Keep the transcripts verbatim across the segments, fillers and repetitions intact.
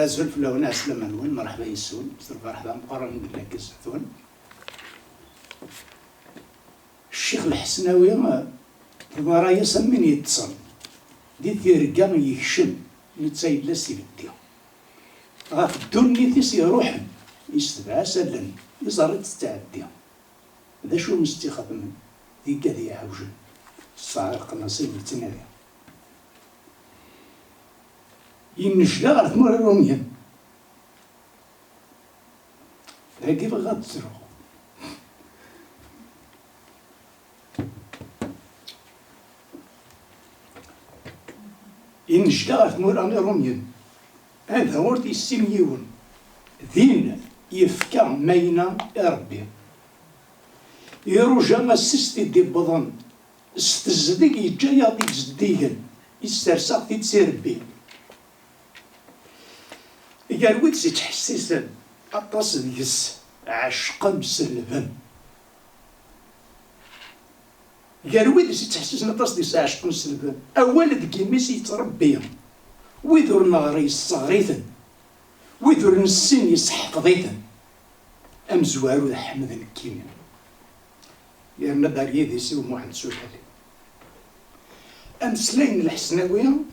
Azul fell-awen, ɛeslama-nwen, merḥba yes-wen, s lferḥ d ameqqran deg lagaz-nwen. Ccix Lḥesnawi, teḍra-yas am win yeṭṭsen di tirga yekcem, netta yella s ibeddi. Ɣef ddunit-is iruḥen, yestebɛas allen, iẓerr-itt tettɛeddi. D acu i s-tt-ixedmen d igad yeɛewjen, sseɛreqen-as ayen yettnadi. Yennejla ɣer tmura n Rumyen. Dagi bɣiɣ ad ttruɣ. Yennejla ɣer tmura n Iṛumyen, anda ur t-yessin yiwen. Din yefka mayna i Ṛebbi. Iruja ass-is t-id-iwwḍen, s tezdeg yeǧǧa-yaɣ-d iǧeddigen, issers-aɣ-t-id s irebbi. Gar wid s-ittḥessisen, aṭas deg-s ɛecqen, selben. Gar wid s-ittḥessisen, aṭas deg-s ɛecqen, selben. Awal deg imi-s yettṛebbi. Wid ur neɣri, yesseɣr-iten. Wid ur nessin, yesseḥfeḍ-iten. Amezwaru d Ḥmed nekkini. Yerna-d ar yidis-iw Muḥend Sutali. Ameslay n Lḥesnawi,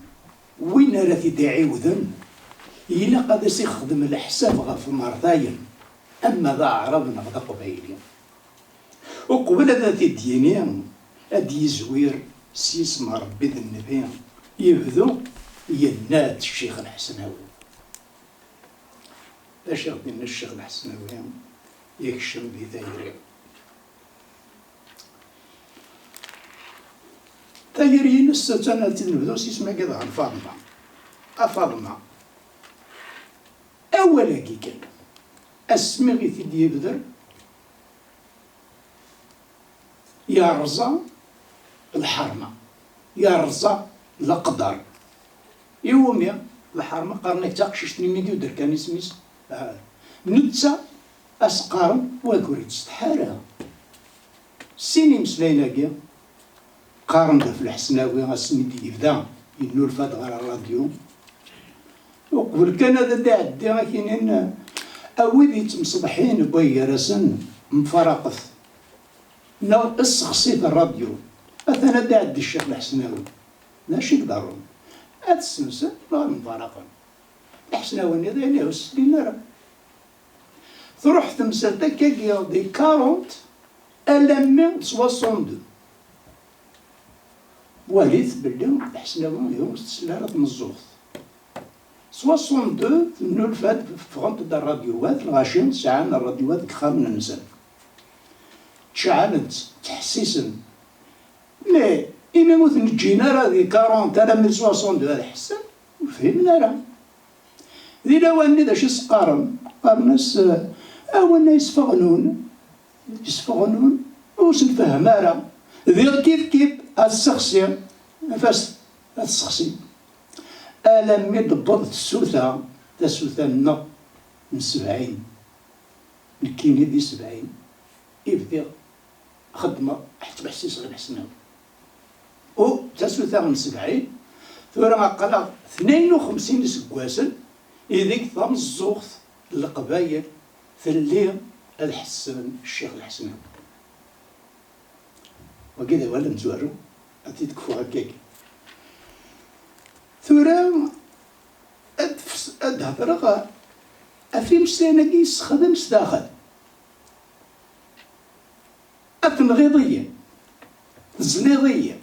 win ara t-id-iɛiwden, ilaq ad as-ixdem leḥsab ɣef mertayen, ama d aɛrab neɣ d aqbayli. Uqbel ad t-id-yini, ad d-yizwir s yisem n Ṛebbi d Nnbi, yebdu yenna-d Ccix Lḥesnawi. D acu i ɣ-d-yenna Ccix Lḥesnawi? Yekcem di tayri. Tayri-ines attan ad tt-id-nebdu s yisem-agi dɣa n Faḍma. A Faḍma, awal-agi kan, asmi i t-id-yebder, yerẓa lḥerma, yerẓa leqder. Iwumi? Lḥerma qqaren-ak d taqcict-nni mi d-yuder kan isem-is. Ah. Netta a s-qqaren wagi ur yettsetḥi ara. Sin imeslayen-agi qqaren-d ɣef Lḥesnawi asmi d-yebda yennulfa-d ɣer ṛṛadyu. Uqbel kan ad d-iɛeddi akinin, a wid yettemseḍḥin wway gar-asen, mfaraqet. Neɣ ssexsit ṛṛadyu. Atan ad d-iɛeddi Ccix Lḥesnawi. D acu i iḍerrun? Ad ssensen neɣ ad mfaraqen? Lḥesnawi-nni d ayen ur slin ara. Truḥ temsalt akkagi di quarante alammi d soixante-deux. Walit belli Lḥesnawi ur s-tesli ara tmeẓẓuɣt. Soixante-deux, tennulfa-d, ffɣent-d ṛṛadyuwat, lɣaci sɛan ṛṛadyuwat deg yixxamen-nsen. Ceɛlen-tt, ttḥessisen. Mais imi ur ten-ǧǧin ara di quarante alammi d soixante-deux ad ḥessen, ur fhimen ara. Di lawan-nni d acu i s-qqaren? Qqaren-as, eh, a winna yesfeɣnun, yesfeɣnun, ur s-nfehhem ara. Diɣ kif kif ad tessexsi, af-as ad tessexsi. Alammi d-tewweḍ tsuta, tasuta-nneɣ n sebɛin. Nekkini di sebɛin i bdiɣ xeddmeɣ, ḥettbeḥ s iseɣ lḥesnawi. U d tasuta n sebɛin, tura aql-aɣ tnayen u xemsin iseggasen ideg tameẓẓuɣt n Leqbayel telli ad ḥessen Ccix Lḥesnawi. Wagi d awal amezwaru, ad t-id-kfuɣ akkagi. Tura ad fs-, ad d-hedreɣ ɣef imeslayen-agi yessexdem s daxel. Ad tenɣiḍ-iyi, tezliḍ-iyi,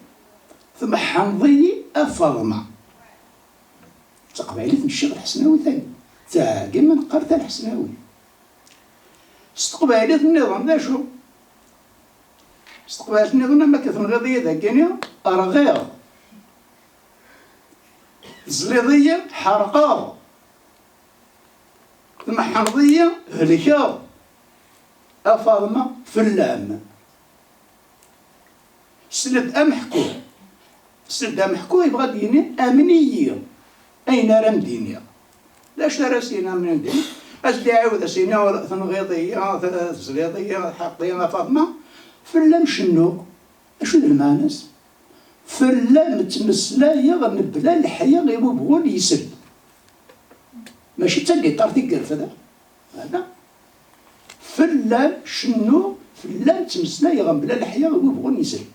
tmeḥḥneḍ-iyi a Faḍma. D taqbaylit n Ccix Lḥesnawi tagi. Tagi ma neqqar ta Lḥesnawi. S teqbaylit nniḍen d acu? S teqbaylit nniḍen, am akka tenɣiḍ-iyi dagini, rɣiɣ. Tezliḍ-iyi, ḥerqeɣ. Tmeḥḥneḍ-iyi, helkeɣ. A Faḍma, fell-am. Sel-d ameḥku. Sel-d ameḥku yebɣa ad d-yini, amen-iyi ayen ara m-d-iniɣ. D acu ara s-yini am nindi? Ad s-d-iɛiwed ad s-yini: "Tenɣiḍ-iyi, tezliḍ-iyi, tḥerqeḍ-iyi a Faḍma." Fell-am cennuɣ. Acu d lmeɛna-s? Fell-am ttmeslayeɣ mebla leḥya i wubɣun yesred. Mačči d tagiṭart i yerfed, ala. Fell-am cennuɣ, fell-am ttmeslayeɣ mebla leḥya i wubɣun yesred.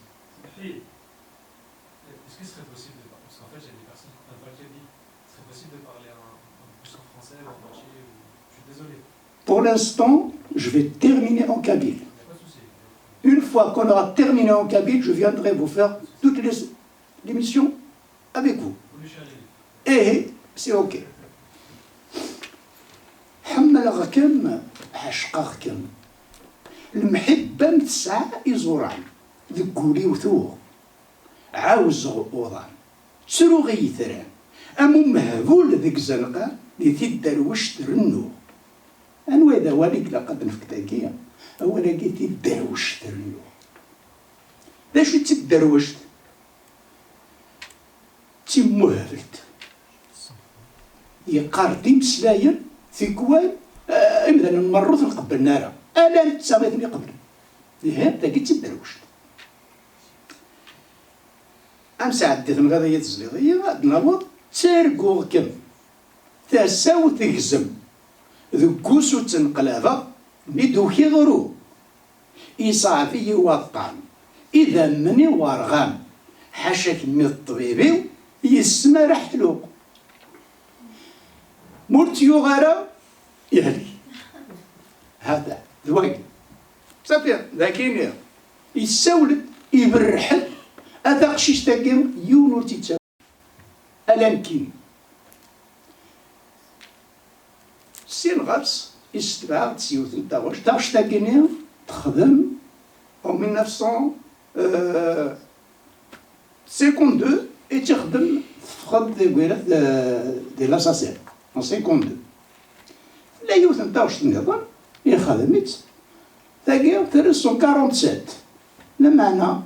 Est-ce qu'il serait possible de par- parce qu'en fait, j'ai des personnes qui comprennent pas le kabyle. Ce serait possible de parler un, un peu plus en français ou en entier ou... Je suis désolé. Pour l'instant, je vais terminer en kabyle. Il n'y a pas de souci. Une fois qu'on aura terminé en kabyle, je viendrai vous faire toutes les, l'émission avec vous. Vous lui chalez. Eh, c'est ok. Ḥemmleɣ-kem, ɛecqeɣ-kem. Lemḥibba-m tesɛa iẓuran, deg wul-iw tuɣ. Ɛawzeɣ uḍan, ttruɣ i yitran, am umehbul deg izenqan, di tidderwect rennuɣ. Anwa d awal i ilaq ad nefk dagi? Awal-agi, tidderwect rennuɣ. D acu d tidderwect? D timuhbelt. Yeqqar-d imeslayen tikwal, eh, imdanen merra ur ten-qebblen ara. Ala netta i ten-iqeblen. Ihi, tagi d tidderwect. Am sɛeddi tenɣiḍ-iyi tezliḍ-iyi, ad d-naweḍ, ttarguɣ-kem. Tasa-w tegzem, deg wusu ttneqlabeɣ, mi d-ukiɣ ru. Iṣɛeb-iyi waṭṭan, idammen-iw rɣan, ḥaca kemmi d ṭṭbib-iw, yes-m ara ḥluɣ. Ma ur tt-yuɣ ara, yehlek. Hada, d wagi. Safi, d akini. Yessawel-d, iberreḥ-d, a taqcict-agi, yiwen ur tt-ittawi. Ala nekkini. Sin ɣer-s, yessetbeɛ-aɣ-d s yiwet n taɣect. Taɣect-agi-nni texdem en mille neuf cent cinquante-deux i tt-ixdem, teffeɣ-d deg wirat de, de la S A C E M, en cinquante-deux. Tella yiwet n taɣect nniḍen, ixdem-itt. Tagi terra-tt en quarante-sept. Lameɛna,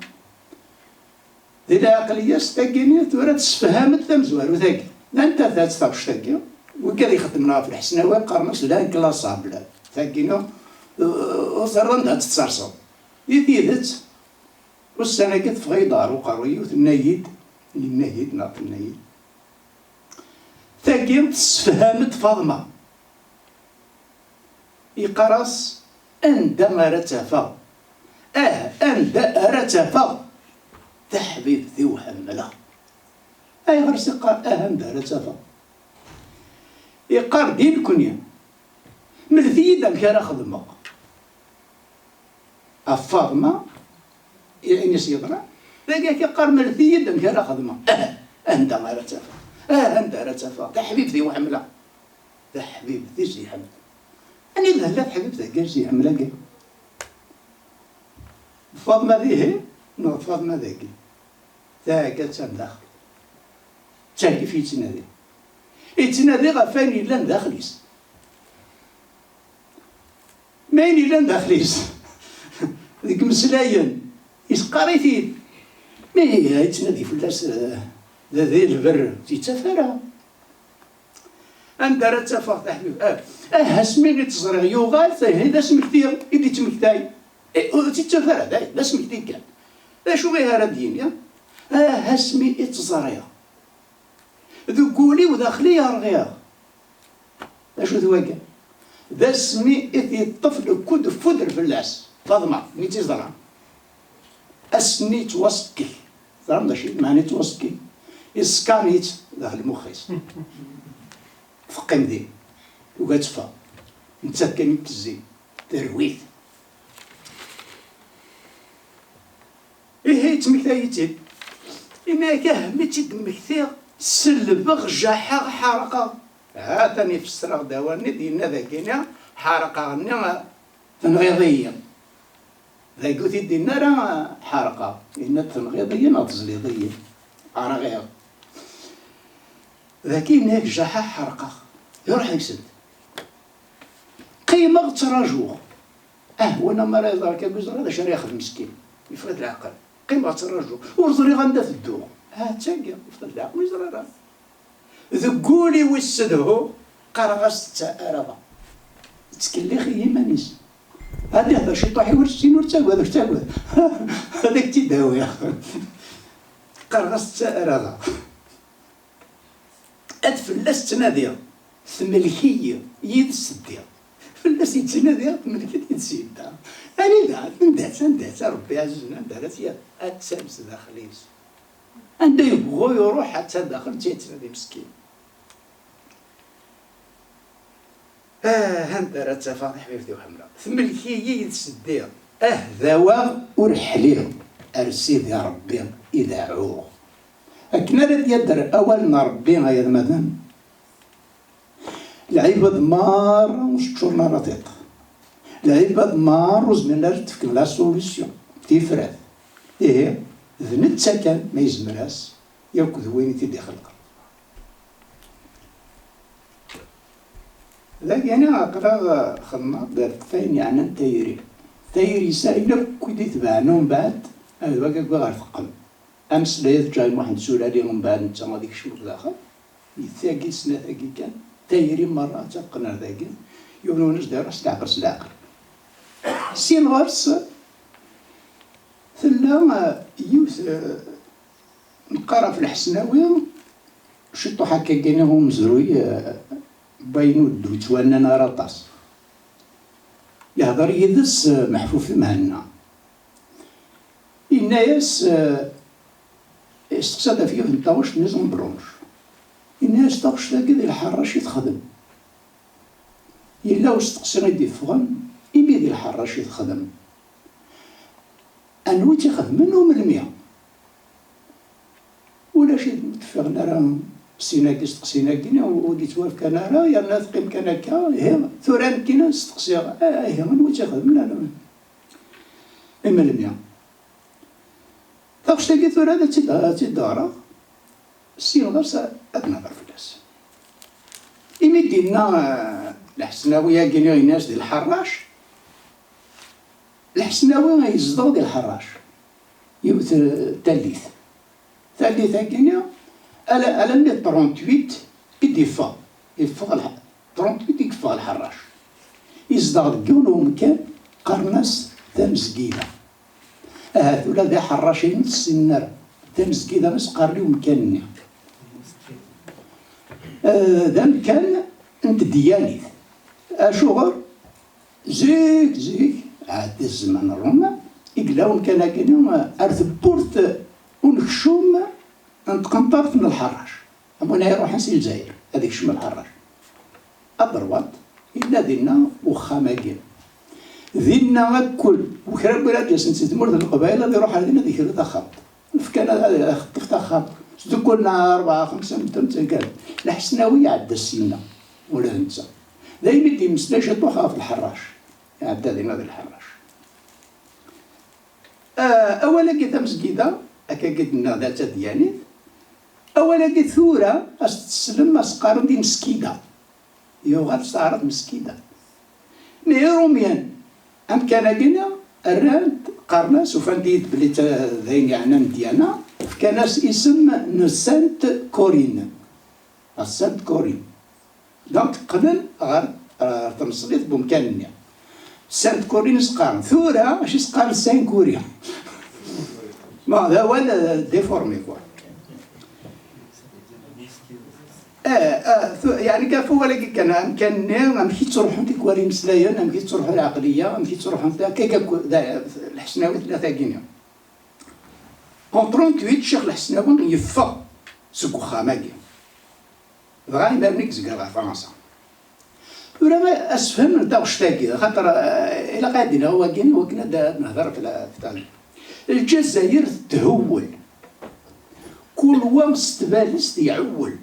di lɛeqliya-s tagini tura tessefham-d tamezwarut-agi. Anta-tt taɣect-agi? Wigad ixeddmen ɣef lḥesnawi qqaren-as l'inclassable. Tagini, uh, ur terra anda ad tt-tserseḍ. Di tidet, ussan-agi teffeɣ-iyi-d ɣer uqerruy-iw, tenna-yi-d, yenna-yi-d neɣ tenna-yi-d: "Tagi tessefham-d Faḍma." Iqqar-as: "Anda ara tt-afeɣ? Ah, anda ara tt-afeɣ? Taḥbibt-iw ḥemmleɣ." Ayɣer i s-iqqar: "Ah, anda ara tt-afeɣ?" Iqqar-d i nekni: "Mlet-iyi-d amek ara xedmeɣ ɣef Faḍma." Ayen i s-yeḍran, dagi akka iqqar: "Mlet-iyi-d amek ara xedmeɣ." "Ah, anda ara tt-afeɣ? Ah, anda ara tt-afeɣ? Taḥbibt-iw ḥemmleɣ." Taḥbibt i s-iḥemmel. Anida tella teḥbibt-agi i s-iḥemmel-agi? Faḍma dihin neɣ Faḍma dagi? Tagi attan daxel. D tagi i yettnadi. Yettnadi ɣef wayen yellan daxel-is. Ma ayen yellan daxel-is deg imeslayen, yesqar-it-id. Mi yettnadi fell-as, eh, d, di lberr, ur tt-yettaf ara. Anda ara tt-afeɣ taḥbibt? Ah, ah, asmi i tt-ẓriɣ yuɣal, ihi d asmekti i d-yettmektay. Eh, ur tt-yettaf ara, d, d asmekti kan. D acu ihi ara d-yini? Ah, asmi i tt-ẓriɣ, deg wul-iw daxel-i rɣiɣ. D acu d wagi? D asmi i t-yeṭṭef le coup de foudre fell-as, Faḍma, mi tt-iẓra. Ass-nni yettwasekkek. Teẓram d acu i d meɛna yettwasekkek? Iskan-itt daxel mux-is. Teqqim din. Tugi ad teffeɣ. Nettat kan i tezzi. Terwi-t. Ihi, yettmektay-itt-id. Yenna-yak: "Ah, mi tt-id-mmektiɣ, selbeɣ, jaḥeɣ, ḥerqeɣ." Ha-t-an ifesser-aɣ-d awal-nni d-yenna dagini: "Ḥerqeɣ-nni, tenɣiḍ-iyi." Dagi ur t-id-yenna ara: "Ḥerqeɣ." Yenna-d: "Tenɣiḍ-iyi neɣ tezliḍ-iyi?" Rɣiɣ. Dagi yenna-yak: "Jaḥeɣ, ḥerqeɣ." Iruḥ yes-sent. Qqimeɣ ttrajuɣ. Ah, win amara iẓer akka, ur yeẓri d acu ara yexdem meskin. Yeffeɣ-it leɛqel. Qqimeɣ ttrajuɣ. Ur ẓriɣ anda tedduɣ. Ah, d tagi. Yeffeɣ-it leɛqel, ur yeẓri ara. Deg wul-iw i s-ssedhuɣ. Qqareɣ-as tetta ara ḍa. Tettkellix i yiman-is. Ad ihder ciṭuḥ-iw ur tessin, ur ttagad, ur ttagad. Ad ak-tt-id-awiɣ. Qqareɣ-as tetta ara ḍa. Ad fell-as ttnadiɣ, temlek-iyi, yid-s ddiɣ. Fell-as yettnadi, temlek-it yid-s yedda. Anida? Anda-tt, anda-tt, a Rebbi ɛzizen, anda ara tt-yerr? Attan sdaxel-is. Anda yebɣu iruḥ, attan daxel, tt-yettnadi meskin. Ah, anda ara tt-afeɣ taḥbibt-iw ḥemmleɣ? Temlek-iyi yid-s ddiɣ. Ah, dawaɣ ur ḥliɣ. Ar Sidi Ṛebbi i deɛɛuɣ. Akken ara d-yadder awal n Ṛebbi, ay admaden, lɛibad merra ur s-ččuren ara tiṭ. Lɛibad merra ur zmiren ara ad d-fken la solution, tifrat. Ihi, d netta kan ma yezmer-as, yakk d win i t-id-ixelqen. Dagi-ni aql-aɣ xedmeɣ-d ɣef wayen yeɛnan tayri. Tayri-s ayen akk i d-itebɛen umbeɛd, ad wagi ɣer teqqen. Ameslay-a teǧǧa i Muḥend Sulali, umbeɛd netta ad ikcem daxel. Tagi snat-agi kan, tayri merra ad teqqen ar dagi. Yiwen ur nesdar s leɛqel, s leɛqel. Sin ɣer-s tella, eh, yiwet, eh, neqqar ɣef Lḥesnawi, ciṭuḥ akkagini umezruy, eh, n wayen ur d-yettwannan ara aṭas. Yehder yid-s, eh, Meḥfuf Mhenna. Yenna-yas, eh, yesteqsa-d ɣef yiwet n taɣect nniẓen blanche. Yenna-yas, taɣect-agi di lḥeṛṛac i texdem. Yella usteqsi i d-iffɣen, imi di lḥeṛṛac i texdem, anwa i tt-ixedmen u melmi? Ulac i d-ffɣen ara sin-agi, steqsin-agi, ur d-yettwafkan ara, yerna teqqim kan akka. Ihi, tura nekkini steqsiɣ, ah, ihi, anwa i tt-ixedmen ara? I melmi? Taɣect-agi tura ad tt-id-, ad tt-id-ɣreɣ, sin ɣer-s ad nehder fell-as. Imi d-yenna, eh, Lḥesnawi-agi-nni, yenna-yas di lḥeṛṛac, Lḥesnawi yezdeɣ di lḥeṛṛac, yiwet, eh, tallit. Tallit-agi-nni, ala, alammi d trente-huit i d-iffeɣ. Iffeɣ lḥ-, trente-huit i yeffeɣ lḥeṛṛac. Yezdeɣ deg yiwen umkan, qqaren-as Tamezgida. Ahat ula d iḥeṛṛacen ur t-ssinen ara. Tamezgida i s-qqaren i umkan-nni. Eh, d amkan n tedyanit. Acuɣer? Zik, zik, ɛedda zzman n Ṛuma, i yella umkan-agi-nni, eh, ar tewwurt unekcum n tqenṭert n lḥeṛṛac. Am win ara iṛuḥen si Lezzayer, ad ikcem lḥeṛṛac. Adṛwat, yella dinna uxxam-agi. Dinna akk, u kra n win ara d-yasen si tmurt n Leqbayel, ad iṛuḥ ar din ad ikrez taxxamt. Fkan ad, ad ixeṭṭef taxxamt. Sdukkulen rebɛa, xemsa medden, ttaggaden. Lḥesnawi iɛedda syenna, ula d netta. Daymi d-yemmeslay ciṭuḥ ɣef lḥeṛṛac. Iɛedda dinna di lḥeṛṛac. Ah, awal-agi tamezgida, akka i d-nniɣ d tadyanit, awal-agi tura, as-teslem, as-qqaren di Meskida. Yuɣal s taɛrabt Meskida. Mi Iṛumyen, amkan-agi-nni, rran-t, qqaren-as, ufan-t-id belli d ta-, d ayen yeɛnan ddyana, fkan-as isem n Sainte Corinne. Sainte Corinne. Donc, qqlen ɣer, ɣer tneṣlit n umkan-nni. Sainte Corinne i s-qqaren. Tura, acu i s-qqaren? Saint Corinne. Ma d awal, euh, déformé, quoi. Eh, eh, tu-, yeɛni, ɣef wawal-agi kan, amkan-nni, amek i ttruḥun tikwal imeslayen, amek i tettruḥu lɛeqliya, amek i ttruḥun ta-, akka, akka, da, Lḥesnawi tella tagi-nni. En trente-huit, Ccix Lḥesnawi yeffeɣ seg uxxam-agi. Dɣa imir-nni i yezger ɣer Fransa. Tura asefhem n taɣect-agi, axaṭer, eh, ilaq ad d-iniɣ wagi-nni, wakken ad, ad nehder ɣef la-, ɣef ta-, Lǧazayer tethewwel. Kul wa s tbalizt iɛewwel.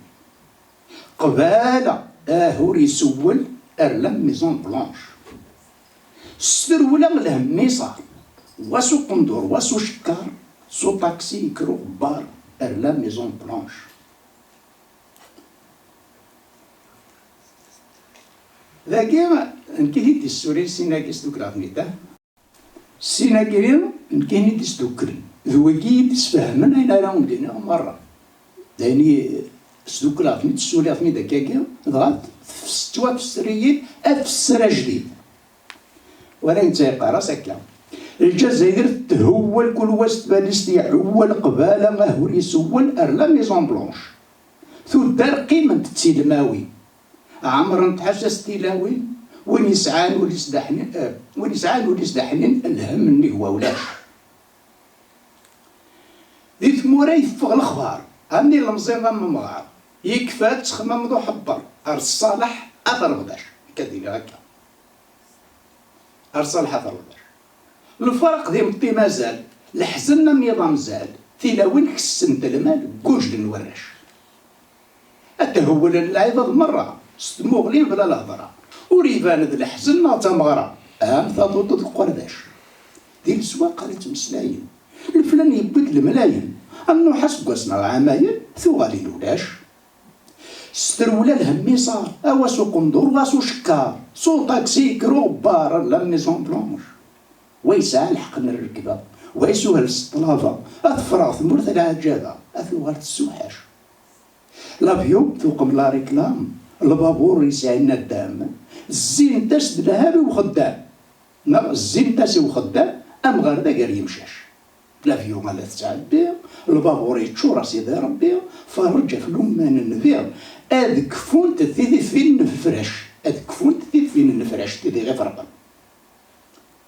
Qbala, ah, ur isewwel ar la Maison Blanche. S trewla lhemm iṣar, wa s uqendur, wa s ucekkar, s uṭaksi yekker uɣebbar ar la Maison Blanche. Dagi, nekk i t-id-issurin sin-agi s tdukla-ten-id, ah. Sin-agi, nekkini i d-isdukklen. D wigi i d-isfehmen ayen ara wen-d-iniɣ merra. D ayen i sdukkleɣ-ten-id, ssuliɣ-ten-id akkagi, dɣa tettwafesser-iyi-d afesser ajdid. Wala netta yeqqar-as akka. Lezzayer thewwel kul wa s tbalizt, iɛewwel qbala ahur isewwel ar la Maison Blanche. Tuddar qqiment d tilmawin, ɛemrent ḥaca s tilawin. Win yesɛan ul-is d aḥnin, eh, win yesɛan ul-is d aḥnin, lhemm nnig wa ulac. Di tmura yeffeɣ lexbar, am ilemẓi am umɣar, yekfa ad texmameḍ uḥebber, ar ṣṣaleḥ ad terbeḥ, akka d-iniɣ akka. Ar ṣṣaleḥ ad terbeḥ. Lferq d imeṭṭi mazal, leḥzen am yiḍ amzal, tilawin kessent lmal, ggujlen warrac. Ad thewwlen lɛibad merra s tmuɣli bla lehḍra. Ur iban d leḥzen neɣ d tameɣra, am taḍuṭ d uqerdac. Di leswaq ara ttmeslayen, leflan yewwi-d lemlayen. A Nnuḥ aseggas neɣ ɛamayen, tuɣalin ulac. S trewla lhemm iẓar, a wa s uqendur, wa s ucekkar, s uṭaksi yekker uɣebbar, la Maison Blanche. Wa yesɛa lḥeqq n rrekba, wa yessuhel s ṭṭlaba, ad tefreɣ tmurt leɛǧaba, ad tuɣal tessewḥac. L'avion tuqem la réclame, lbabur yesɛi naddam, zzint-as-d lhab i uxeddam, neɣ zzint-as i uxeddam amɣar d agar yemcac. L'avion ala tettɛebbi, lbabur yeččur a sidi Rebbi, ferreǧ ɣef lumma n nnbi, ad kfunt tidifin n lefrac, ad kfunt tidifin n lefrac, tidi ɣ-iferqen.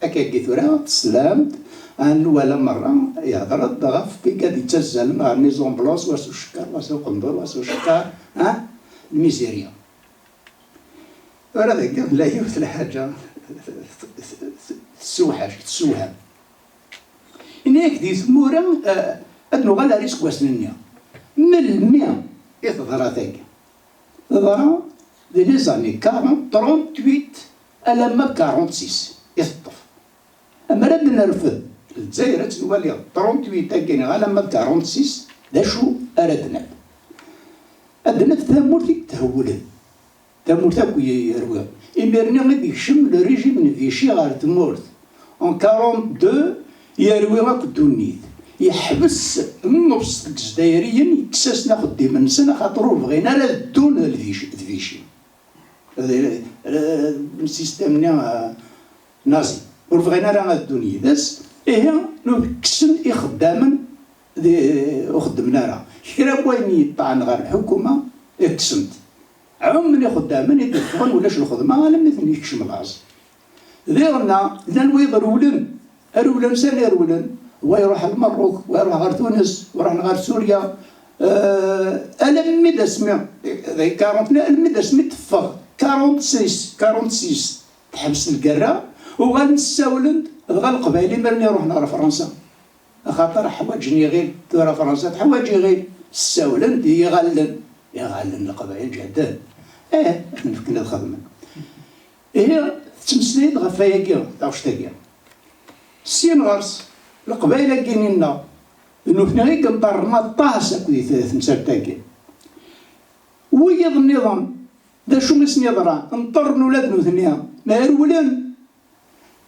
Akkagi tura teslam-d, ad nwala merra yehder-d ɣef wigad yettazzalen ɣer Maison Blanche, wa s ucekkar, wa s uqendur, wa s ucekkar, ah, lmizirya. Tura dagi tella yiwet lḥaǧa tessewḥac, tessewham. Ini-ak di tmura, eh, ad nuɣal ar iseggasen-nni. Melmi i teḍra tagi? Teḍra di les années quarante, trente-huit alamma d quarante-six i teṭṭef. Amer ad nerfed Lezzayer ad tt-nwali trente-huit-agi neɣ alamma d quarante-six, d acu ara d-naf? Ad d-naf tamurt i d-thewwlen. Tamurt akk yerwi. Imir-nni i d-yekcem le régime n Vichy ɣer tmurt. En quarante-deux yerwi akk ddunit. Yeḥbes nnefs deg Izdayriyen, yekkes-asen axeddim-nsen, axaṭer ur bɣin ara ad ddun d Vichy, d Vichy. D, d, d système-nni, euh, nazi. Ur bɣin ara ad ddun yid-s. Ihi, kksen ixeddamen, di, ur xeddmen ara. Kra n wayen yeṭṭɛen ɣer lḥukuma, kksen-t. Ɛummen ixeddamen i d-yeffɣen, ulac lxedma, alammi ten-yekcem laẓ. Diɣenna, llan wid rewlen, rewlen sani rewlen, wa iruḥ ɣer Lmerruk, wa iruḥ ɣer Tunes, wa iruḥ ɣer Surya, eh, alammi d asmi, d quarante, alammi d asmi teffeɣ quarante-six, quarante-six, teḥbes lgerra, uɣalen ssawlen-d, dɣa Leqbayel imir-nni ruḥen ɣer Fransa. Axaṭer ḥwaǧen iɣil, tura Fransa teḥwaǧ iɣil, ssawlen-d i yiɣallen, iɣallen n Leqbayel ǧehden, eh, ad ten-fken ad xedmen. Ihi, tettmeslay-d ɣef wayagi, taɣect-agi. Syin ɣer-s, Leqbayel-agi-nni-nneɣ, d nutni i yenṭerren aṭas akked i t-, temsalt-agi. Wiyiḍ nniḍen, d acu i sen-yeḍran? Nṭerren ula d nutni, ma rewlen.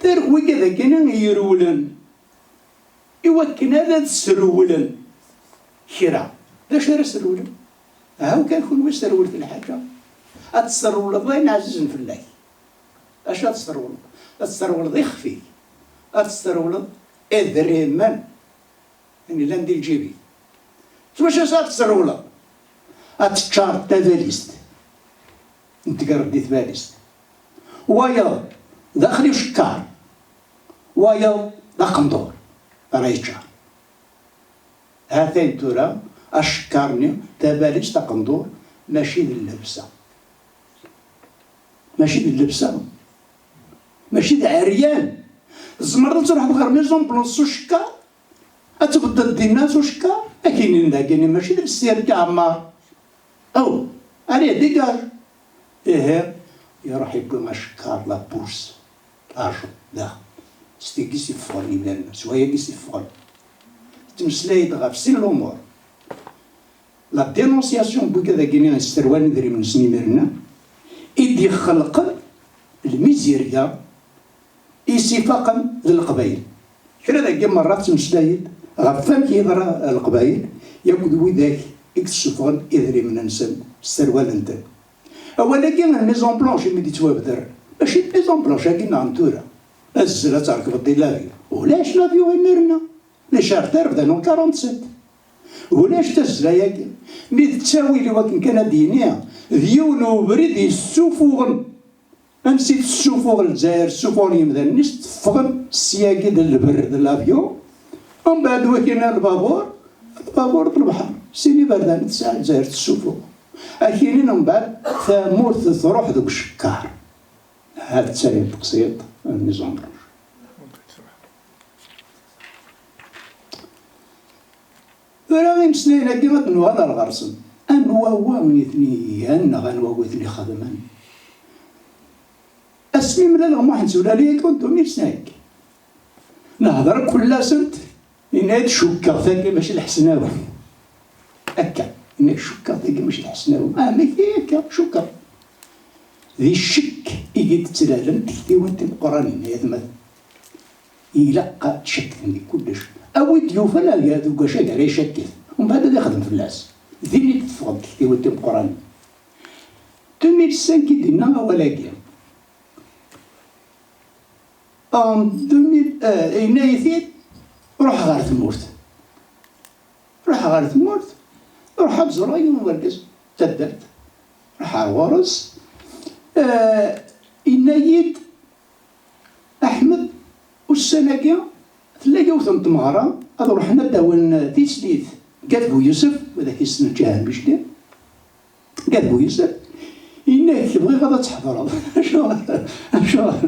Ter-, wigad-agi-nni i irewlen, i wakken ad, ad srewlen kra. D acu ara srewlen? Haw kan kunwi srewlet lḥaǧa. Ad tesrewleḍ ayen ɛzizen fell-ak. Acu ad tesrewleḍ? Ad tesrewleḍ ixef-ik. Ad tesrewleḍ idrimen. Ayen yellan di lǧib-ik. S wacu ad tesrewleḍ? Ad teččareḍ tabalizt n tgerrd di tbalizt. Wayeḍ daxel ucekkar, wayeḍ d aqendur ara yeččar. Ha-t-an tura acekkar-nni, tabalizt, aqendur, mačči d llebsa. Mačči d llebsa. Mačči d ɛeryan. Tzemreḍ ad truḥeḍ ɣer Maison Blanche s ucekkar, ad tbeddeḍ dinna s ucekkar, ad k-inin dagini mačči d lsirk, a Ɛemmar. Aw, allez, dégage. Ihi, iruḥ yewwi acekkar, la bourse, argent, daxel. S tigi s-iffɣen imir-nni, s wayagi s-iffɣen. Tettmeslay-d ɣef sin lumuṛ. La dénonciation n wigad-agi-nni yesserwalen idrimen-nsen imir-nni, i d-ixelqen lmizirya i s-ifaqen d Leqbayel. Kra dagi merra ttmeslay-d ɣef wamek yeḍra Leqbayel yakk d widak i yessufɣen idrimen-nsen, sserwalen-ten. Awal-agi n mise en planche imi d-yettwabder, mačči d mise en planche-agi nneɣ n tura. Azzel ad trekbeḍ di l'avion. Ulac l'avion imir-nni. Les charters bdan en quarante-sept. Ulac tazzla-agi. Mi d ttawil i wakken kan ad d-yini, d yiwen n ubrid yessufuɣen. Ansi tessufuɣ Lezzayer, ssufuɣen yimdanen-is, teffɣen syagi d lberr d l'avion. Mbeɛd wakina lbabur, lbabur d lebḥer. Sin iberdan tesɛa Lezzayer tessufuɣ. Akinin mbeɛd tamurt truḥ deg ucekkar. Ha d tayen teqsiḍt n mise en planche. Tura imeslayen-agi ad nuɣal ar ɣer-sen. Anwa wa i ten-igan neɣ anwa wa i ten-ixedmen? Asmi mlaleɣ Muḥend Zulali-agi en deux mille cinq, nehder akk fell-asent, yenna-yi-d cukkeɣ tagi mačči Lḥesnawi. Akka, yenna-yi cukkeɣ tagi mačči Lḥesnawi. Ah, mačči akka, cukkeɣ. Di ccekk i yi-d-ttlalen tektiwin timeqqranin, ay atmaten. Ilaq ad ccakten di kullec. A wi d-yufan deg wacu ara icakket, umbeɛd ad ixdem fell-as. Din i d-teffɣent tektiwin timeqqranin. Deux mille cinq i d-inna awal-agi. En deux mille, eh, yenna-yi-t-id, ruḥ ɣer tmurt. Ruḥ ɣer tmurt, ruḥ ad ẓreɣ yiwen wergaz, taddart. Ruḥ ɣer ɣur-s, eh, yenna-yi-d, Aḥmed, ussan-agi tella yiwet n tmeɣra, ad ruḥen ad d-awin tislit deg At Bu Yusef, widak yessnen Ǧahel Micli, deg At Bu Yusef, yenna-k bɣiɣ ad tḥeḍreḍ. Acuɣer? Acuɣer?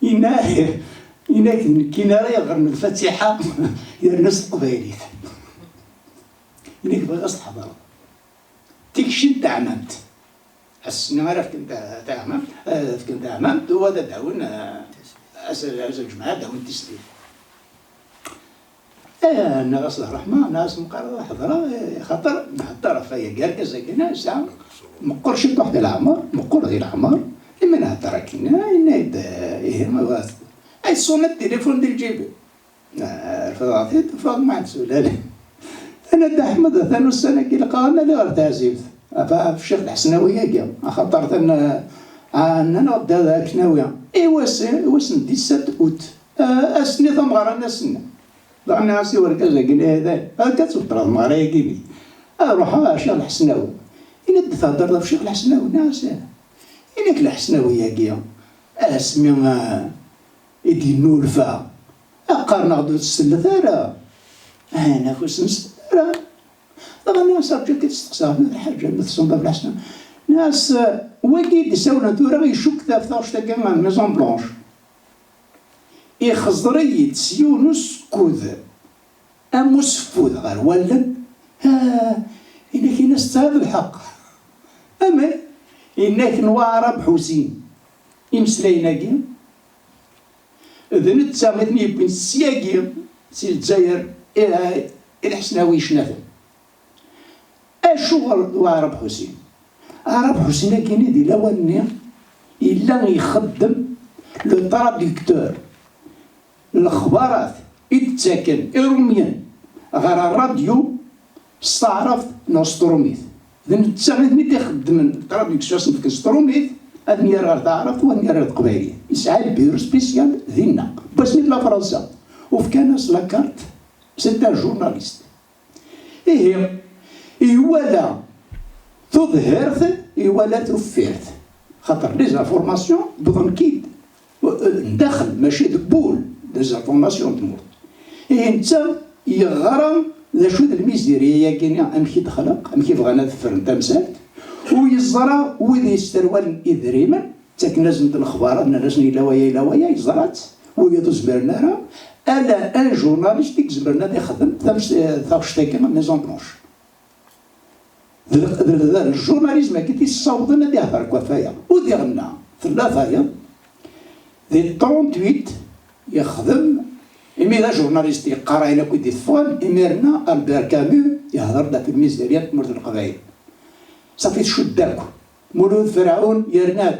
Yenna-k, yenna-k d nekkini ara yeɣren lfatiḥa yerna s teqbaylit. Yenna-k bɣiɣ ad tḥeḍreḍ. Tikci n teɛmamt. Ass-nni ara fken ta-, taɛmamt, eh, fken taɛmamt, u ad d-awin, eh, ass, ass n lǧemɛa ad d-awin tislit. Eh, nniɣ-as d ṛṛeḥma, nniɣ-as meqqar ad ḥeḍreɣ, eh, xaṭer nhedder ɣef wayagi, argaz-agi yesɛa meqqer ciṭuḥ di leɛmer, meqqer di leɛmer, imi nhedder akken, eh, yenna-yi-d, eh, ihi, ma bɣiɣ, ay, ṣṣunat tilifun di lǧib-iw. Ah, rfed ɣef-, rfed Muḥend Sulali. Tenna-d, Ḥmed, atan ussan-agi ilaq-aɣ ad nali ɣer teɛzibt. Ɣef, ɣef Ccix Lḥesnawi-agi, axaṭer tan-, ah, nnan-aɣ-d ad ak-nawi. I wass, i wass n dix-sept août. Ah, ass-nni tameɣra n ass-nni. Dɣa nniɣ-as i wergaz-agi, "Lɛid, akka ad tbeṭleḍ tmeɣra-agi-nni. Ad ruḥeɣ ɣer Ccix Lḥesnawi." Ini-d, "Thedreḍ ɣef Ccix Lḥesnawi?" Nniɣ-as, "Ih." Ini-k Lḥesnawi-agi, asmi, ah, i d-yennulfa, qqaren-aɣ-d ur tsellet ara. Ah, naf ur s-nsellet ara. Dɣa nniɣ-as, "Rǧu ad k-id-steqsaɣ ma d lḥaǧa, ma tessneḍ a Belḥasen." Nniɣ-as, "Wagi i d-isawlen tura icukk ɣef taɣect-agi n mise en planche. Ixẓer-iyi-d s yiwen usekkud am useffud ɣer wallen." Ah, inak, inas tesɛiḍ lḥeqq. Amek? Inak n Waɛrab Ḥusin imeslayen-agi. D netta i ten-yewwin syagi, si Lezzayer, i, i Lḥesnawi yecna-ten. Acuɣer d Waɛrab Ḥusin? Aɛrab Ḥusin-agi-nni di lawan-nni yella ixeddem le traducteur, lexbarat i d-ttaken Irumyen ɣer ṛṛadyu s taɛrabt neɣ s trumit. D netta i ten-id-ixeddmen traduction, ad sen-fken s trumit, ad ten-yerr ɣer taɛrabt u ad ten-yerr ɣer teqbaylit. Yesɛa lbiru spécial dinna. N wasmi tella Fransa, u fkan-as la carte, c'est un journaliste. Ihi, iwala tudhirt, iwala tuffirt. Xaṭer les informations wwḍen-k-id n daxel, mačči d wul, des informations n tmurt. Ihi netta yeɣra d acu d lmizirya-yagi-nni, amek i d-xleq, amek i bɣan ad ffren tamsalt, u yeẓra wid yesserwalen idrimen, ttaken-asen-d lexbarat, nnan-asen yella waya, yella waya, yeẓra-tt, wiyaḍ ur zmiren ara, ala un journaliste i izemren ad ixdem tams-, taɣect-agi, mise en planche. D, d, d, d ljournalisme-agi i t-yessawḍen ad ihder deg wafaya. U diɣenna, tella tayeḍ, di trente-huit yexdem, imi d ajournaliste yeqqar ayen akk i d-iteffɣen, imir-nni Albert Camus yehder-d ɣef lmizirya n tmurt n Leqbayel. Safi tcudd akk. Mulud Ferɛun yerna-d,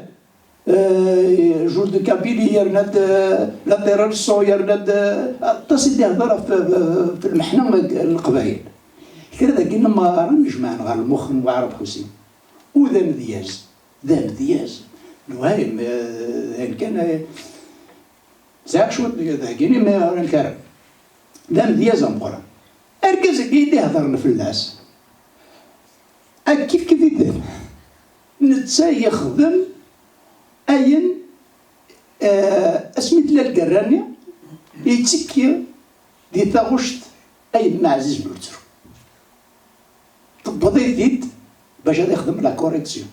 eh, Jules de Kabylie yerna-d, eh, La Terre au Son yerna-d, eh, aṭas i d-ihder ɣef, ɣef, ɣef lmeḥna n Leqbayel. Kra dagi n imeɣraren jemɛen ɣer lmux n Waɛrab Ḥusin. U d amedyaz, d amedyaz. Lwahim, eh, d ayen kan, eh, sɛiɣ cwiṭ deg-, dagini, ma ur amek ara. D amedyaz ameqqran. Argaz-agi i d-iheḍren fell-as, akka kif kif i d-, netta yexdem ayen, eh, asmi tella lgerra-nni, yettekki di taɣect a yemma Ɛziz Lutru. Tewweḍ-it-id bac ad ixdem la correction.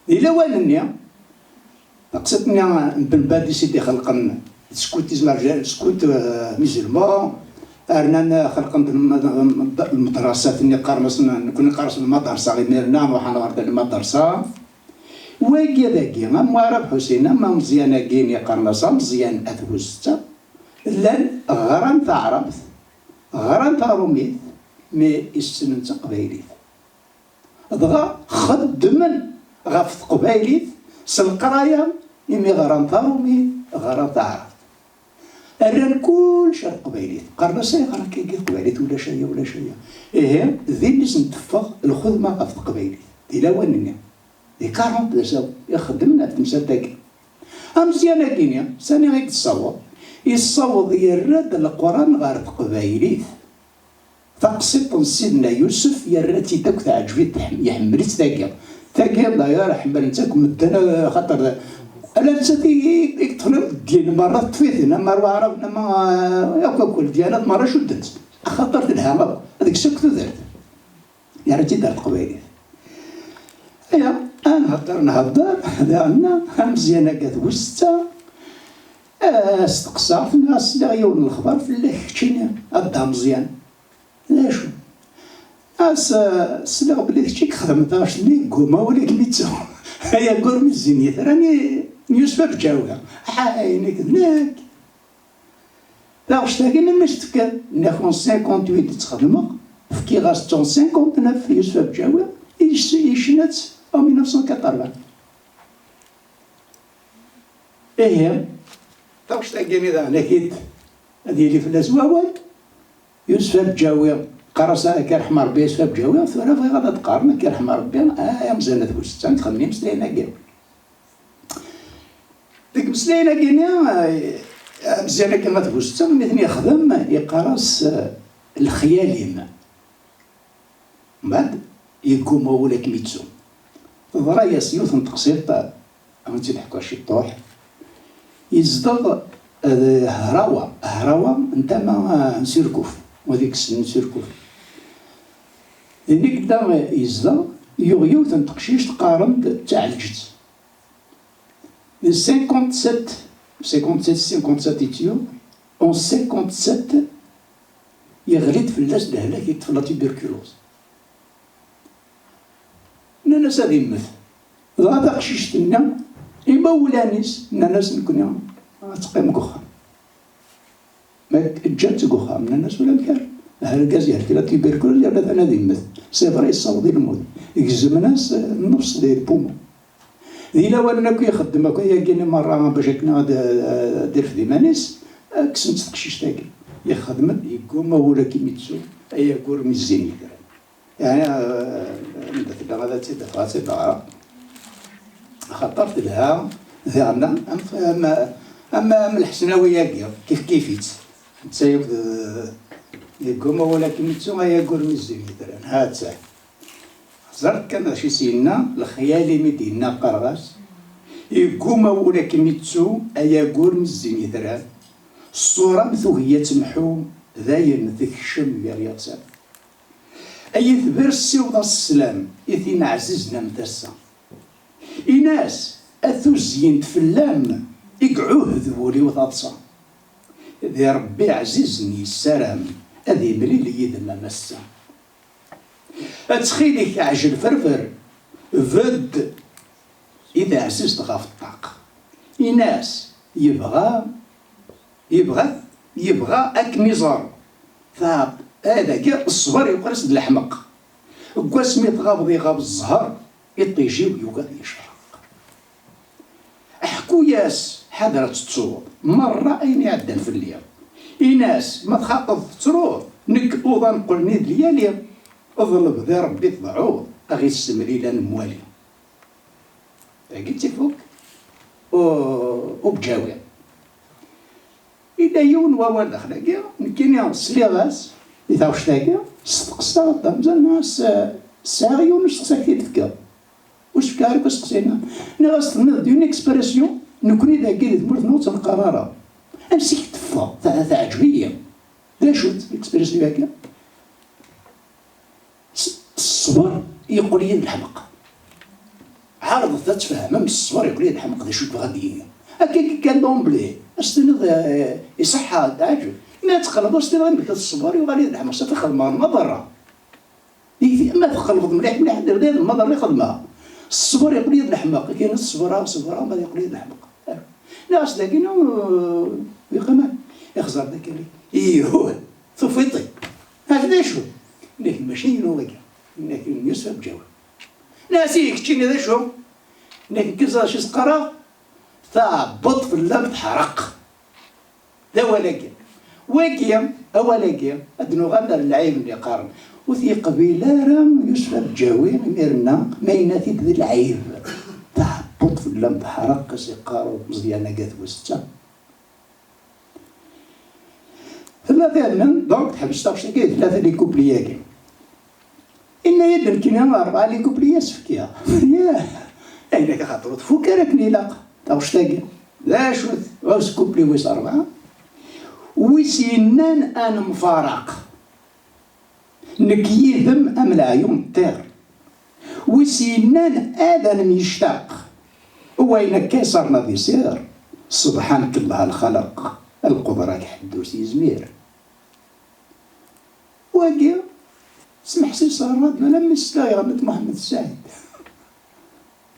Di lawan-nni, taqsiṭ-nni n Ben Badis i d-ixelqen scout izmer, scout, euh, musulman, rnan xelqen-d lm-, lm-, lmedrasat-nni qqaren-asen, nekni qqaren-asen lmadersa imir-nni, ruḥen ɣer lmadersa. Wagi dagi, am Waɛrab Ḥusin, am Ameẓyan-agi-nni qqaren-as Ameẓyan At Buzetta, llan ɣran taɛrabt, ɣran tarumit, mi issnen taqbaylit. Dɣa xeddmen ɣef teqbaylit s leqraya, imi ɣran tarumit, ɣran taɛrabt. Rran kullec ar teqbaylit. Qqaren-as: "Ayɣer akkagi teqbaylit, ulac aya, ulac aya?" Ihi, din i sen-teffeɣ lxedma ɣef teqbaylit, di lawan-nni. Di quarante d asawen i xeddmen ɣef temsalt-agi. Ameẓyan-agi-nni, sani i yessaweḍ? Yessaweḍ yerra-d Leqran ɣer teqbaylit. Taqsiṭ n Sidna Yusef yerra-tt-id akk, teɛǧeb-it, teḥm-, iḥemmel-itt tagi. Tagi, d'ailleurs, ḥemmlen-tt akk medden, eh, xaṭer d, ala nettat i, i, i yeṭṭfen akk ddyan merra, teṭṭef-iten, ama ar Waɛraben, ama, eh, akk, akk ddyanat merra cuddent-tt, axaṭer telha akk, deg-s akk tudert. Yerra-tt-id ar teqbaylit. Aya, nhedder, nhedder, daɣen, ameẓyan-agi At Buzetta, eh, steqsaɣ-t, nniɣ-as: "Sliɣ yiwen n lexbar fell-ak keččini, a Dda Meẓyan." "D acu?" "As, eh, sliɣ belli kečč i ixedmen taɣect-nni, yegguma wul ad kem-ittu." Aya gur mi zzin yitran i, n Yusef Abǧawi. Ḥay, nekk d nekk. Taɣect-agi melmi s-tefkiḍ? Nniɣ-ak en cinquante-huit i tt-xedmeɣ, fkiɣ-as-tt en cinquante-neuf i Yusef Abǧawi, i yec-, yecna-tt en mille neuf cent quatre-vingts. Ihi, taɣect-agi-nni daɣen akid ad yili fell-as wawal. Yusef Abǧawi, qqar-as: "Ad k-irḥem Rebbi a Yusef Abǧawi." Tura bɣiɣ ad d-qqaren: "Ad k-irḥem Rebbi, ay ameẓyan At Buzetta, ad txemmem imeslayen-agi." Deg imeslayen-agi-nni, eh, ameẓyan-agi At Buzetta, mi ten-yexdem, yeqqar-as, eh, "Lexyal-im." Mbeɛd, yegguma wul ad kem-ittu. Teḍra-yas yiwet n teqsiṭ, ad wen-tt-id-ḥkuɣ ciṭuḥ. Yezdeɣ, eh, Hrawa, Hrawa n tama, eh, n Surkuf, wid i yessnen Surkuf. Din i yella yezdeɣ, yuɣ yiwet n teqcict qqaren-d d taɛelǧet. Di cinquante-sept, cinquante-sept, cinquante-sept i tt-yuɣ, en cinquante-sept, yeɣli-d fell-as lehlak, yeṭṭef la tuberculose. Nnan-as ad immet. Dɣa taqcict-nni, imawlan-is nnan-as: "Nekni ad teqqim deg uxxam." Ma ǧǧan-tt deg uxxam, nnan-as: "Ulamek ara. Argaz yehlek la tuberculose, yerna atan ad immet." C'est vrai, yessaweḍ i lmut. Gezmen-as, eh, nnefs di lpumu. Di lawan-nni akk ixeddem akk ayagi-nni merra bac akken ad, ad irfed iman-is, kksen-tt teqcict-agi. Yexdem-d, yegguma wul ad kem-ittu, ay agur mi zzin yitran. Yeɛni, eh, anda tella ad tt-id-afeɣ, ad tt-id-ɣreɣ. Axaṭer telha diɣen am, am, am, am Lḥesnawi-agi, kif kif-itt. Netta yakk d, yegguma wul ad kem-ittu, ay agur mi zzin yitran. Ha-tt-a. Ẓret kan d acu i s-yenna, lexyal-im i d-yenna qqareɣ-as, yegguma wul ad kem-ittu, ay agur mi zzin yitran. Ṣṣura-m tugi ad temḥu, dayen tekcem gar yiɣsan. Ay itbir, ssiweḍ-as sslam i tin ɛzizen am tassa. Ini-as, a tuzyint fell-am i iɛuhed wul-iw taḍsa. Di Rebbi ɛzizen yessaram ad imlil yid-m am ass-a. Ttxil-k, ɛjel ferfer, bedd i teɛzizt ɣef ṭṭaq. Ini-as, yebɣa, yebɣa, yebɣa ad kem-iẓer. Taɛeṭ, adagi ṣṣber yuqer-as-d leḥmeq. Deg wasmi tɣabeḍ iɣab zzher, iṭij-iw yugi ad yecreq. Ḥku-yas, ḥader ad tettuḍ merra ayen iɛeddan fell-i. Ini-as, ma txaqeḍ tettruḍ, nekk uḍan qqlen-id lyali. Ḍleb di Rebbi tḍeɛuḍ, Aɣ-issemlil ad nemwali. Dagi ttif akk u-, ubǧawi. Yella yiwen wawal daxel-agi, nekkini sliɣ-as i taɣect-agi, steqsaɣ-d amzan, nniɣ-as, "Sɛiɣ yiwen usteqsi ad k-t-id-fkeɣ." Ur s-fkiɣ ara akk asteqsi-nni. Nniɣ-as, "Tenniḍ-d une expression, nekkni dagi di tmurt-nneɣ ur tt-neqqar ara. Ansi i k-teffeɣ? Ta-, teɛǧeb-iyi. D acu-tt l'expression-agi?" S-, ṣṣber yeqqel-iyi d leḥmeq. Ɛerḍet ad tfehmem, ṣṣber yeqqel-iyi d leḥmeq, d acu tebɣa ad d-yini. Akka kan d'emblée, ad s-tiniḍ, eh, iṣeḥḥa, d aɛǧeb. Mi ad teqleḍ, ad s-tiniḍ amek ṣṣber yuɣal-iyi d leḥmeq, s ad t-xedmeɣ ma berra. Di-, ma tqelbeḍ mliḥ, mliḥ, d, d, d, ma berra i xedmeɣ. Ṣṣber yeqqel-iyi d leḥmeq, akken ad ṣebreɣ, ṣebreɣ, ma yeqqel-iyi d leḥmeq. Nniɣ-as dagi, no, yeqqim, ixẓer d akali. Iyuh, tufiḍ-t. Nniɣ d acu? Nniɣ mačči inu wagi. Nniɣ n Yusef Abǧawi. Nniɣ-as i keččini d acu? Nniɣ nekk ẓer acu s-qqareɣ, taɛebbuḍt fell-am teḥreq. D awal-agi. Wagi, awal-agi, ad d-nuɣal ar lɛib-nni qqaren. Ur t-yeqbil ara Yusef Abǧawi imir-nna, ma yenna-t-id d lɛib. Taɛebbuḍt fell-am teḥreq, as-iqqar Meẓyan-agi at Wesetta. Tella tiɣmi, donc, teḥbes taɣect-agi di tlata n ikupli-agi. Inna-yi-d nekkini rebɛa n ikupli i as-fkiɣ. Yah! Ayen akka xaṭer ur tfuk ara akken ilaq taɣect-agi. D acu-t? Ɛuz kupli wis rebɛa. Wis yennan ad nemfaraq. Nekk yid-m am leɛyun n ṭṭir. Wis yennan ad nemyectaq. Wayen akka iṣerna di sir. Ṣebḥan-k Allah lxalaq, lqudra-k ḥedd ur s-yezmir. Wagi, smeḥsis ar rradyu, alammi sliɣ yeɣna-t Muḥemmed Ssaɛid.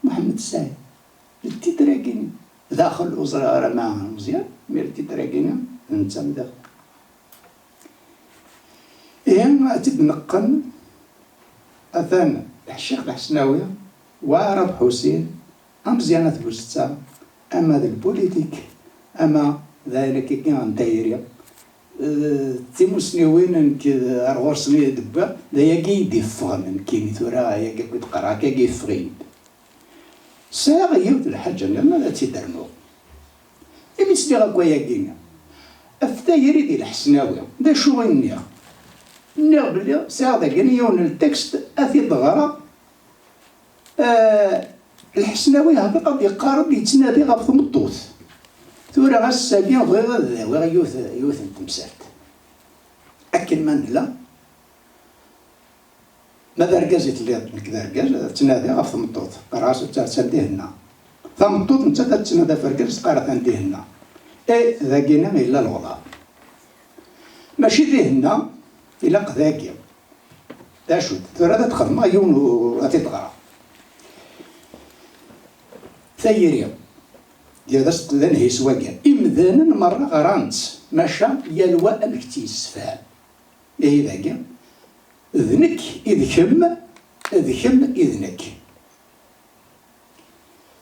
Muḥemmed Ssaɛid. D titre-agi-nni. Daxel ur ẓriɣ ara ma Meẓyan, mais d titre-agi-nni, d netta mi daxel. Ihi, ad tt-id-neqqen, atan Ccix Lḥesnawi, Waɛrab Ḥusin, Ameẓyan At Bustsa, ama d lpulitik, ama d ayen akkagi n tayri. Eh, d timusniwin nekk ar ɣur-sen i d-wwiɣ, d ayagi i d-iffɣen nekkini tura, ayagi akk i d-qqareɣ, akka i yeffeɣ-iyi-d. Sɛiɣ yiwet n lḥaǧa nniḍen ad tt-id-rnuɣ. Imi sliɣ akk ayagi-nni, ɣef tayri di Lḥesnawi, d acu i nniɣ? Nniɣ belli sɛiɣ dagi yiwen n ltekst ad t-id-ɣreɣ. Eh, Lḥesnawi Habiq ad yeqqar-d yettnadi ɣef tmeṭṭut. Tura ass-agi bɣiɣ ad d-awiɣ yiwet, yiwet n temsalt. Akken ma nella, ma d argaz i telliḍ, nekk d argaz, ad ttnadiɣ ɣef tmeṭṭut. Qqareɣ-as ad tt-, ad tt-, dihenna. Tameṭṭut nettat ad tettnadi ɣef argaz, teqqar atan dihenna. Eh, dagi-nni yella lewḍa. Mačči dihenna, ilaq dagi. D acu-t? Tura ad xedmeɣ yiwen u-, ad t-id-ɣreɣ. Tayri. Yal ass d anhis wagi. Imdanen merra ɣran-tt, maca yal wa amek tt-yessefham. Ihi dagi, d nekk i d kemm, d kemm i d nekk.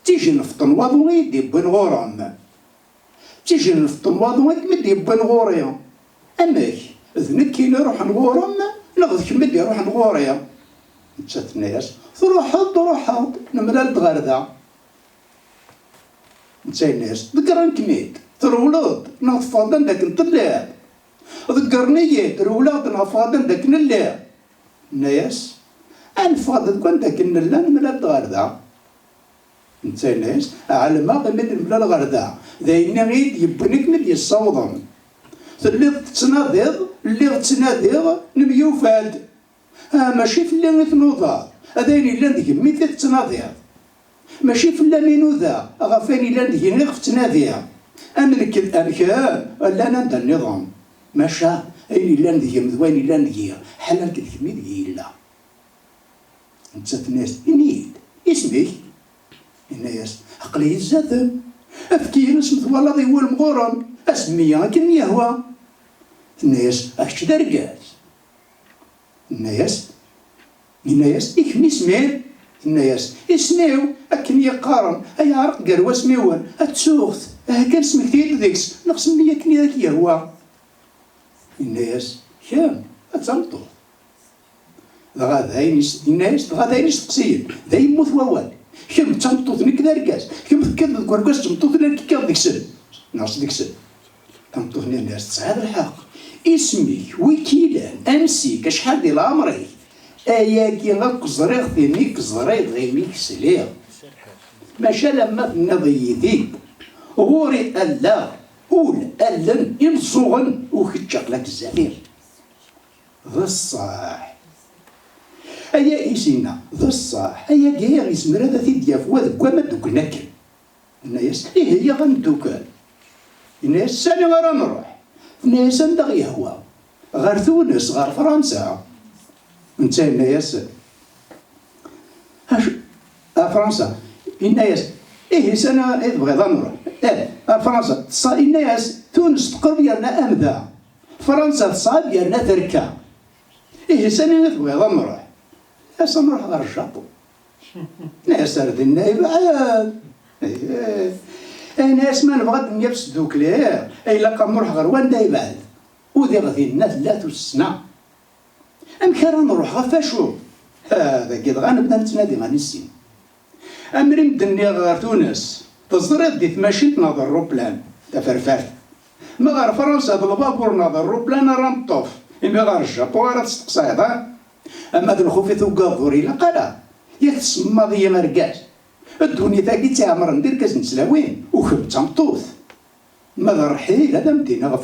D tijenft n waḍu i yi-d-iwwin ɣur-m. D tijenft n waḍu i kem-id-yewwin ɣur-i. Amek? D nekkini iruḥen ɣur-m, neɣ d kemm i d-iruḥen ɣur-i? Nettat tenna-yas, truḥeḍ-d, ruḥeɣ-d, nemlal-d ɣer da. Netta yenna-yas, ḍeggren-kem-id, trewleḍ-d, neɣ teffɣeḍ-d anda akken telliḍ? Ḍeggren-iyi-d, rewleɣ-d, neɣ ffɣeɣ-d anda akken lliɣ? Tenna-yas, ad neffeɣ-d deg wanda akken nella, nemlal-d ɣer da. Netta yenna-yas, ɛelmeɣ imi d-nemlal ɣer da, d ayenni i yi-d-yewwin i kem-id-yessawḍen. Telliḍ tettnadiḍ, lliɣ ttnadiɣ, nemyufa-d. Ah, mačči fell-i i tnudaḍ, d ayen yellan deg-m i tettnadiḍ. Mačči fell-am i nudaɣ, ɣef wayen yellan deg-i i ɣef ttnadiɣ. Am nekk, am kemm, llan anda nniḍen. Maca ayen yellan deg-m d wayen yellan deg-i, ḥala nekk d kemm i deg-i yella. Nettat tenna-yas, ini-yi-d, isem-ik? Yenna-yas, aql-iyi zdat-m. Efk-iyi isem twalaḍ iwulem ɣur-m, asemmi-yi akken yehwa. Tenna-yas, a kečč d argaz. Tenna-yas, yenna-yas, i kemm isem-im? Tenna-yas, isem-iw, akken i yi-qqaren, ay aɛreq gar wasmiwen, ad tuɣ-t, aha kan smekti-yi-d deg-s, neɣ semmi-yi akken i ak-yehwa. Yenna-yas, kemm, ad d tameṭṭut. Dɣa d ayen is-, yenna-yas, dɣa d ayen isteqsiyen, d ayen yemmut wawal. Kemm d tameṭṭut, nekk d argaz. Kemm tekkiḍ deg urgaz d tmeṭṭut, la tekkiḍ deg-sen. Neɣ s deg-sen. Tameṭṭut-nni tenna-yas, tesɛiḍ lḥeqq. Isem-ik, wi k-ilan, ansi-k, acḥal di leɛmer-ik? Ayagi akk ẓriɣ-t, imi k-ẓriɣ, imi k-sliɣ. Maca lamma tenniḍ-iyi-t-id, ɣur-i allaɣ, ul, allen, imeẓẓuɣen, u kečč aql-ak zdat-i. D ṣṣeḥ. Aya i s-yenna, d ṣṣeḥ. Ayagi yezmer ad t-id-yaf wa deg wama ddukklen akken. Yenna-yas, ihi, yaɣ ad neddukel. Yenna-yas, sani ara nruḥ? Tenna-yas, anda ɣ-yehwa. Ɣer Tunes, ɣer Fransa. Netta yenna-yas, acu? A Fransa. Yenna-yas, ihi, sani i tebɣiḍ ad nruḥ? Eh, a Fransa. Teṣṣa-, yenna-yas, Tunes teqreb yerna amda. Fransa teṣɛeb yerna terka. Ihi sani i tebɣiḍ ad nruḥ? As ad nruḥ ɣer Japun. Nas ar dinna yebɛed. Eh, eh, nas ma nebɣa ad d-naf s ddukkli, eh, ilaq ad nruḥ ɣer wanda yebɛed. Udiɣ dinna tella tussna. Amek ara nruḥ, ɣef acu? Ah, dagi dɣa nebda nettnadi ad nissin. Amri m-d-nniɣ ɣer Tunes, teẓriḍ di tmacint neɣ d rruplan, taferfart. Ma ɣer Fransa d lbabur neɣ d rruplan ara neṭṭef, imi ɣer Japun ara testeqsayeḍ, ah? Ama d lxuf i tugadeḍ ur ilaq ara. Yak tsemmaḍ-iyi argaz. Ddunit-agi tt-iɛemren d irgazen d tlawin, u kemm d tameṭṭut. Ma d rrḥil ad am-d-iniɣ ɣef